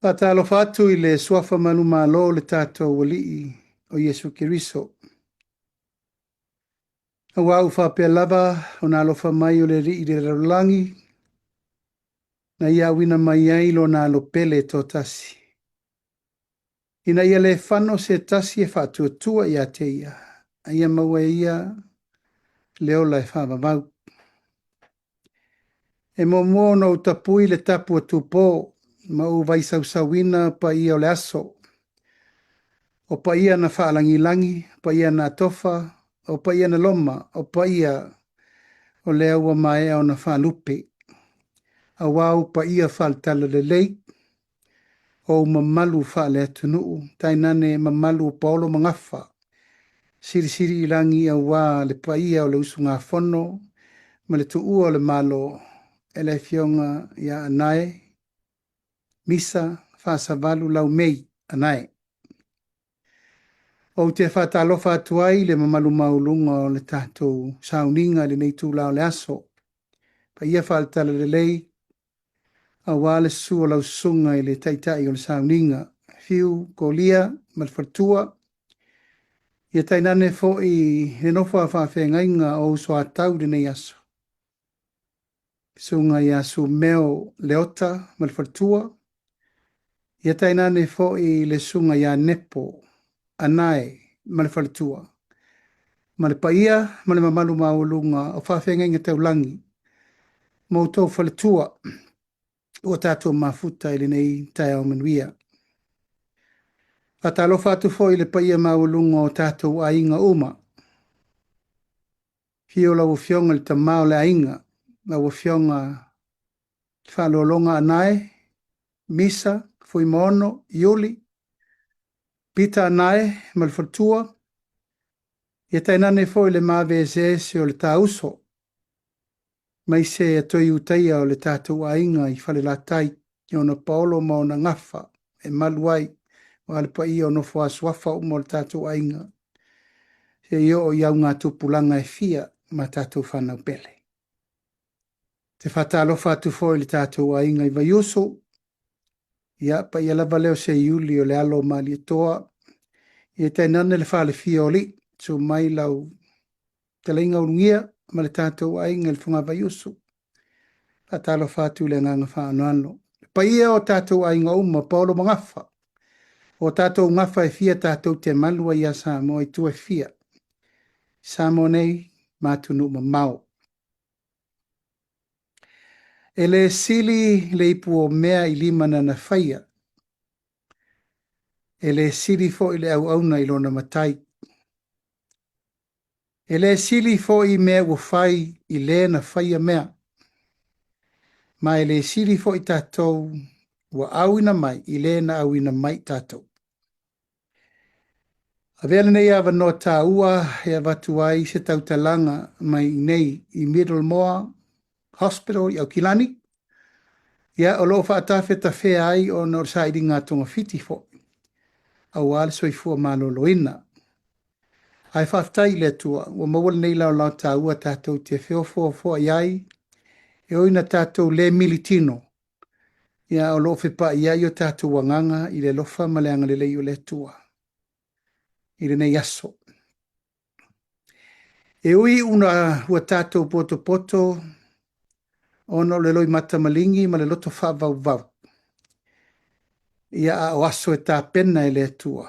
Faatalofa atu i le Suafa manumalo o le tatou Alii o Iesu Keriso. Aua ua faapea lava ona alofa mai o le Alii i le lalolagi, na ia auina mai ai lona alo pele e toatasi, ina ia le fano se tasi e faatuatua ia te ia, a ia maua e ia le ola e faavavau. E muamua ona ou tapui le tapu a Tupo ma ou vaisausauina paia o le aso. O paia na faalagilagi, o paia na atofa, o paia na loma, o paia o lea ua maea ona faalupe. Aua ou paia faale-talalelei, o ou mamalu faale-atunuu, tainane mamalu o paolo ma gafa, silisili i lagi aua le paia o le usugafono ma le tuua o le Malo e le Afioga ia Anae Misa Faasavalu Laumei Anae. Ou te faatalofa atu ai i le mamalu maualuga o le tatou sauniga i lenei itula o le aso. Paia faale-talalelei aua le susu o lau susuga i le Taitai o le sauniga, Fiu Kolia ma le faletua, ia tainane foi le nofo a faafeagaiga o Usoatau i lenei aso. Susuga ia Sumeo Leota ma le faletua, ia tainane foi le susuga ia Nepo Anae ma le faletua, ma le paia ma le mamalu maualuga o faafeagaiga taulagi ma outou faletua ua tatou mafuta i lenei taeao manuia. Faatalofa atu foi i le paia maualuga o tatou aiga uma. Afio lau Afioga i le Tama o le Aiga, lau Afioga le Faaaloaloga Anae, Misa, Fuimaono, Iuli, Pita Anae ma le faletua, ia tainane foi le maave eseese o le Tāuso, maise a Toiutaia o le tatou aiga i Falelatai, i ona paolo ma ona gafa e malu ai, aua le paia o nofo a suafa uma o le tatou aiga, seia oo i augatupulaga e fia ma tatou fanau pele. Te faatalofa atu foi i le tatou aiga i Vaiusu, ia paia lava lea o Seiuli o le alo o Malietoa, ia tainane le falefia o alii, susu mai lau fetalaiga Ulugia ma le tatou aiga i le Fogavaiusu. Faatalofa atu i le agaga faaaloalo. Le paia o tatou aiga uma, paolo ma gafa, o tatou gafa e fia tatou te malu ai ia Samoa i tua e fia. Samoa nei ma atunuu mamao. E le sili le ipu o mea i lima na na faia. E le sili foi le auauna i lona matai. E le sili foi mea ua fai i le na faia mea. Ma e le sili foi tatou ua auina mai i le na auina mai tatou. Avea lenei avanoa taua e avatu ai se tautalaga mai iinei i Middlemore Hospital i Aukilani, ia o lo o faatafetafea ai ona o le sailiga a togafiti foi, aua le soifua maloloina. Ae faafetai i le Atua ua maua lenei laolao taua tatou te feofoofoai ai, e ui ina tatou le militino, ia o lo o fepaaiai o tatou agaga i le alofa ma le agalelei o le Atua i lenei aso. E ui una ua tatou potopoto ona o le loimata maligi ma le loto faavauvau, ia a o aso e tapena e le Atua,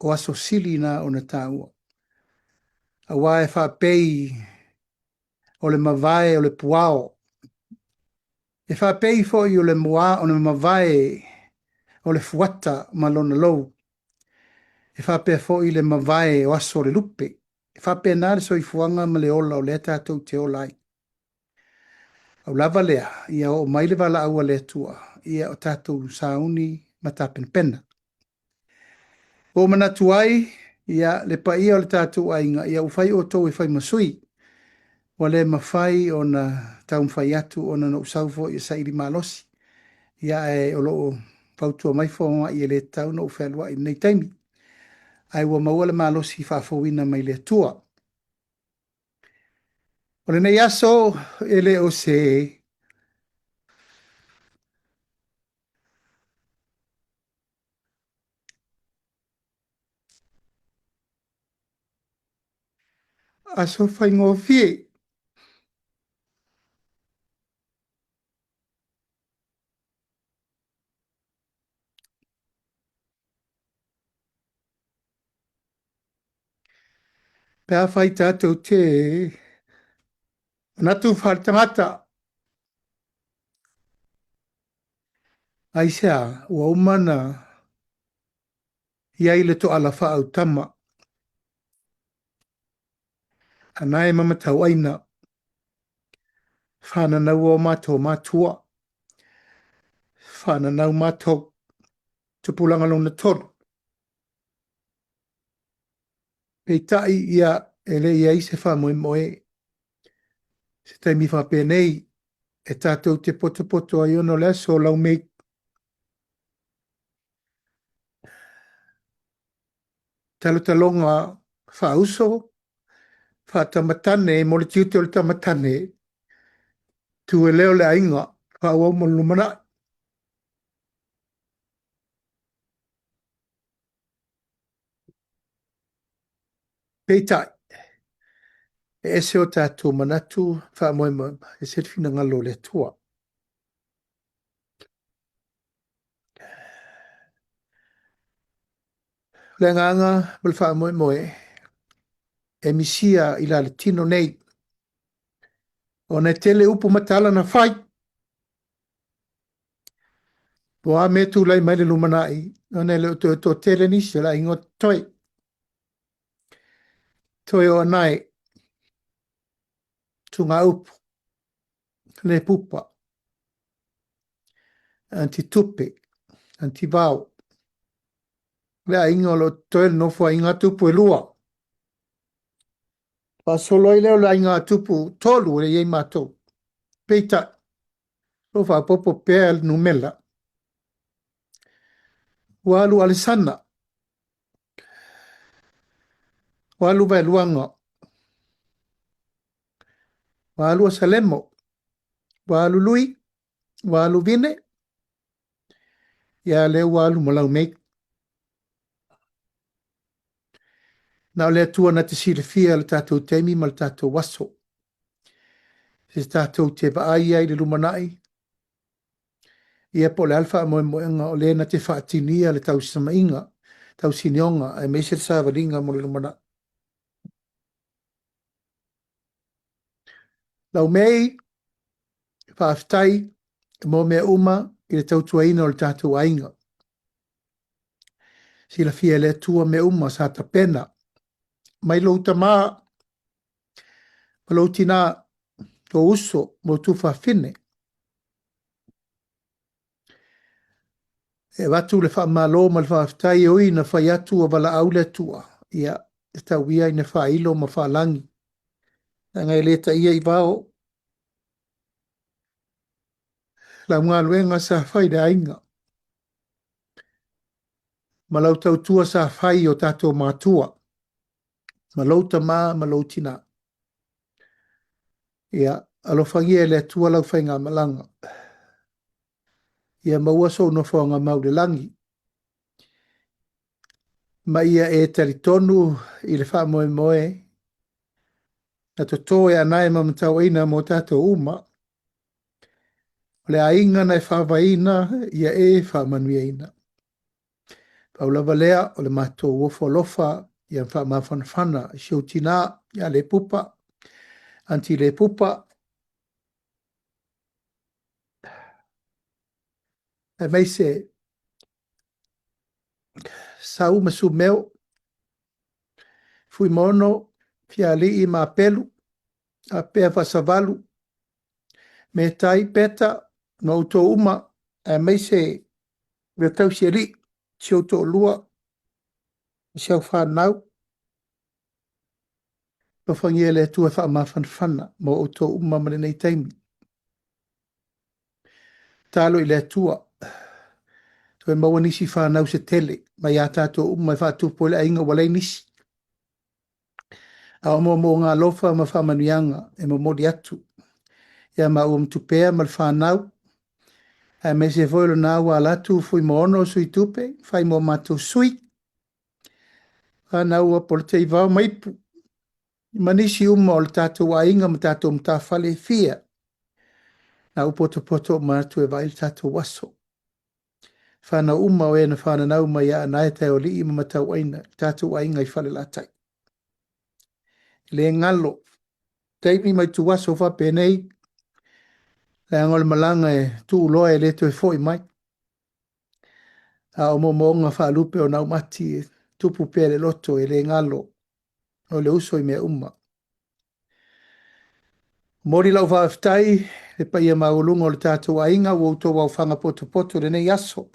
o aso sili na ona taua. Aua e faapei o le mavae o le puao, e faapei foi o le moa o le mavae o le fuata ma lona lou, e faapea foi le mavae o aso o le lupe. E faapena le soifuaga ma le ola o lea tatou te ola ai. Pau lava lea, ia oo mai le valaau a le Atua, ia o tatou sauni ma tapenapena. Ua ou manatu ai, ia, le paia o le tatou aiga, ia ua fai outou e fai ma sui. Ua le mafai ona taumafai atu ona na ou sau foi e saili malosi. Ia, ae o lo o fautua mai fomai e le tatau ona ou fealuai i lenei taimi. Ae ua maua le malosi faafouina mai le Atua. O lenei aso e le o se. Aso faigofie. Pe afai tatou te manatu faaletagata, aisea ua uma ona i ai le toala faaautama, anae ma matauaina, faananaua o matou matua, faananau matou tupulaga lona tolu. Peitai ia e le i ai se faamoemoe se taimi faapenei e tatou te potopoto ai ona o le aso o Laumei. Talotaloga faauso, faatamatane mo le tiute o le tamatane, tu e leo le aiga, faaauau mo le lumanai. Peitai, e ese o tatou manatu faamoemoe, ese le finagalo o le Atua. O le agaga ma le faamoemoe e misia i la le tino nei, ona e tele upu ma tala na fai. Po o a mea e tulai mai le lumanai, ona e le o toe toatele nisi o le aiga o totoe. Toe o anae, tugaupu, lepupa, antitupe, antivao. Le aiga o lo o totoe le nofoaiga a tupu e lua. Faasolo ai lea o le aiga a tupu tolu e i ai matou. Peitai, o faaopoopo pea le numera. Ua alu Alesana, ua alu Vaeluaga, ua alu Asalemo, ua alu Lui, ua alu Vine, ia lea ua alu ma Laumei. Na o le Atua na te silafia le tatou taimi ma le tatou aso. Se tatou te vaai ai i le lumanai, ia po o le a le faamoemoega o le na te faatinia le tausamaiga, tausinioga, aemaise le savaliga mo le lumanai. Laumei, faafetai mo mea uma i le tautuaina o le tatou aiga. Silafia e le Atua mea uma sa tapena mai lou tamā ma lou tinā, lou uso ma lou tuafafine. E avatu le faamalo ma le faafetai e ui ina fai atu ua valaau le Atua, ia, e tau ia ina faailo ma faalagi, leaga e le taia i vao lau galuega sa fai i le aiga ma lau tautua sa fai i o tatou matua, ma lou tamā ma lou tinā. Ia, alofagia e le Atua lau faigamalaga. Ia maua sou nofoaga mau i le lagi. Ma ia e talitonu i le faamoemoe na toto e anae ma matauaina mo tatou uma. O le aiga na e faavaeina, ia e faamanuiaina. Pau lava lea o le matou ofo alofa ia faamafanafana i si ou tinā ia Lepupa, Aunty Lepupa, aemaise Sau ma Sumeo, Fuimaono, Fialii ma Apelu, Apea Faasavalu, Metai, Peta, ma outou uma, aemaise le tausialii, si ou toalua, si au fanau, alofagia e le Atua e faamafanafana mo outou uma ma lenei taimi. Tatalo i le Atua, toe maua nisi fanau se tele mai ia tatou uma e faatupu ai le aiga ua leai nisi. A o moomooga alofa ma faamanuiaga e momoli atu ia maua ma Tupea ma le fanau, aemaise foi o lena ua ala atu Fuimaono Sui Tupe, fai mo matou sui, fanau a Polataivao ma Ipu. Ma nisi uma o le tatou aiga ma tatou matafale e fia, na u potopoto uma atu e vaai le tatou aso. Whanau uma o e na whananau mai ia Anae Taeoalii ma Matauaina, tatou aiga i Falelatai. Le galo, taimi ma ituaso faapenei, leaga o le malaga e tuuloa e le toe foi mai. A o moomooga faalupe o naumati e tupu pea le loto e le galo o le uso i mea uma. Momoli lau faafetai le paia maualuga o le tatou aiga ua outou aofaga potopoto i lenei aso.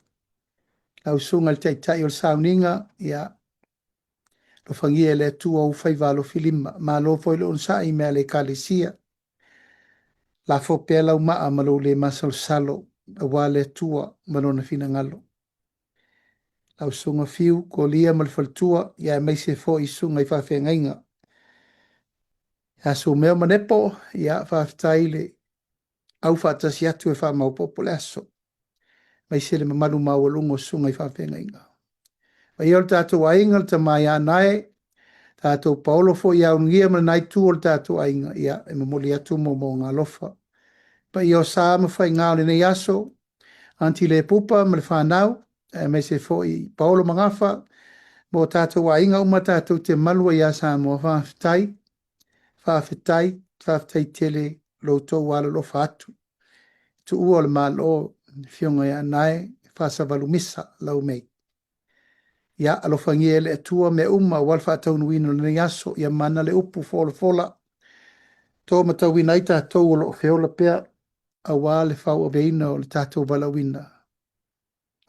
Lau susuga i le Taitai o le Sauniga, ia, alofagia e le Atua ou faiva alofilima. Malo foi le onosai i mea a le Ekalesia. Lafo pea lau maa ma lou le masalosalo aua le Atua ma Lona finagalo. Lau susuga Fiu, Kolia ma le faletua, ia aemaise foi susuga i faafeagaiga. Ia Sumeo ma Nepo, ia faafetai le aufaatasi atu e faamaopoopo le aso. Aemaise le mamalu maualuga o susuga i faafeagaiga. Paia o le tatou aiga, le tama ia Anae, tatou paolo foi ia Ulugia ma lena itu o le tatou aiga, ia e momoli atu moomooga alofa. Paia o sa ma faiga o lenei aso, Aunty Lepupa ma le fanau, aemaise foi Paolo ma Gafa, ma o tatou aiga uma tatou te malu ai ia Samoa. Faafetai, faafetai, faafetai tele lo outou alolofa atu. Tuua o le Malo, le Afioga ia Anae Faasavalu Misa Laumei. Ia alofagia e le Atua mea uma aua le faataunuuina o lenei aso. Ia mana le upu folafola, to matauina ai tatou o lo o feola pea aua le fauaveina o le tatou valaauina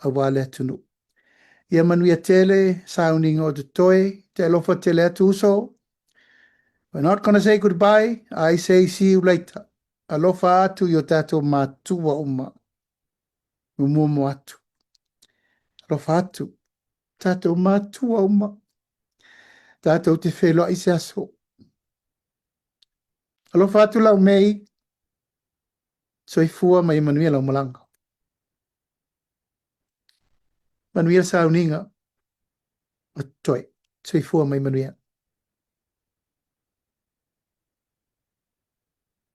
aua le atunuu. Ia manuia tele sauniga o totoe, te alofa tele atu uso. We're not gonna say goodbye, I say see you later. Alofa atu i o tatou matua uma. Muamuamu atu. Alofa atu. Tatou matua uma. Tatou te feiloai se aso. Alofa atu lau mei. Soifua ma ia manuia lau malaga. Manuia le sauniga o totoe. Soifua ma ia manuia.